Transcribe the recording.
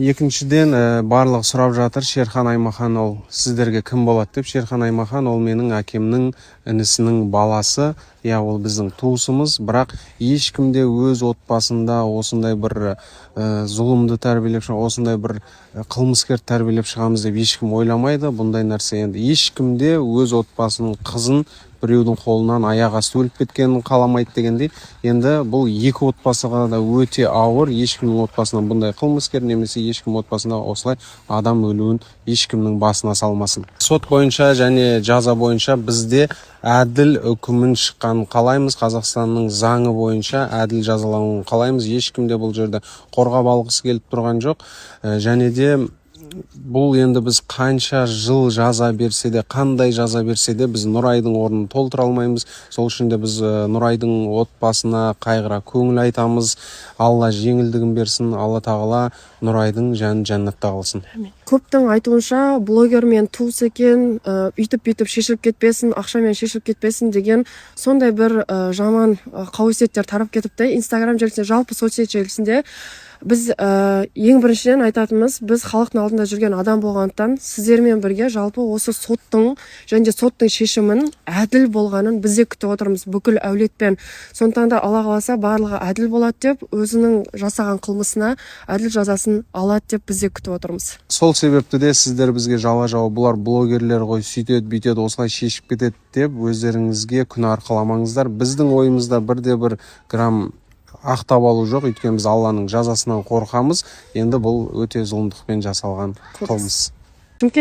Екіншіден, барлығы сұрап жатыр, Шерхан Аймахан ол сіздерге кім болады деп. Шерхан Аймахан ол менің әкемнің інісінің баласы. Иә, ол біздің туысымыз, бірақ ешкім де өз отбасында осындай бір зұлымды тәрбиелеп, осындай бір қылмыскерді тәрбиелеп шығамыз деп ешкім ойламайды. Бұндай нәрсе енді ешкім де өз отбасының қызын біреудің қолынан аяқ асты өліп кеткенін қаламайды дегендей. Енді бұл екі отбасыға да өте ауыр. Ешкімнің отбасынан бұндай қылмыскер немесе ешкім отбасында осылай адам өлуін ешкімнің басына салмасын. Сот бойынша және жаза бойынша бізде әділ үкімін шыққанын қалаймыз. Қазақстанның заңы бойынша әділ жазалануын қалаймыз. Ешкім де бұл жерде қорғап алғысы келіп тұрған жоқ. Және де бұл енді біз қанша жыл жаза берсе де, қандай жаза берсе де, біз Нұрайдың орнын толтыра алмаймыз. Сол үшін де біз Нұрайдың отбасына қайғыра көңіл айтамыз. Алла жеңілдігін берсін, Алла тағала Нұрайдың жанын жәннатта қылсын. Көптің айтуынша, блогермен туыс екен, үйтіп бүйтіп шешіліп кетпесін, ақшамен шешіліп кетпесін деген сондай бір жаман қауесеттер тарап кетіпті Инстаграм желісінде, жалпы соцсет желісінде. Біз ең біріншіден айтатынымыз, біз халықтың алдында жүрген адам болғандықтан, сіздермен бірге жалпы осы соттың және де соттың шешімін әділ болғанын біз де күтіп отырмыз бүкіл әулетпен. Сондықтан да, Алла қаласа, барлығы әділ болады деп, өзінің жасаған қылмысына әділ жазасын алады деп біз де күтіп отырмыз. Сол себепті де сіздер бізге жала жауып, бұлар блогерлер ғой, сөйтеді, бүйтеді, осылай шешіп кетеді деп өздеріңізге күнә арқаламаңыздар. Біздің ойымызда бірде бір грамм ақтап алу жоқ, өйткені біз Алланың жазасынан қорқамыз. Енді бұл өте зұлымдықпен жасалған қылмыс.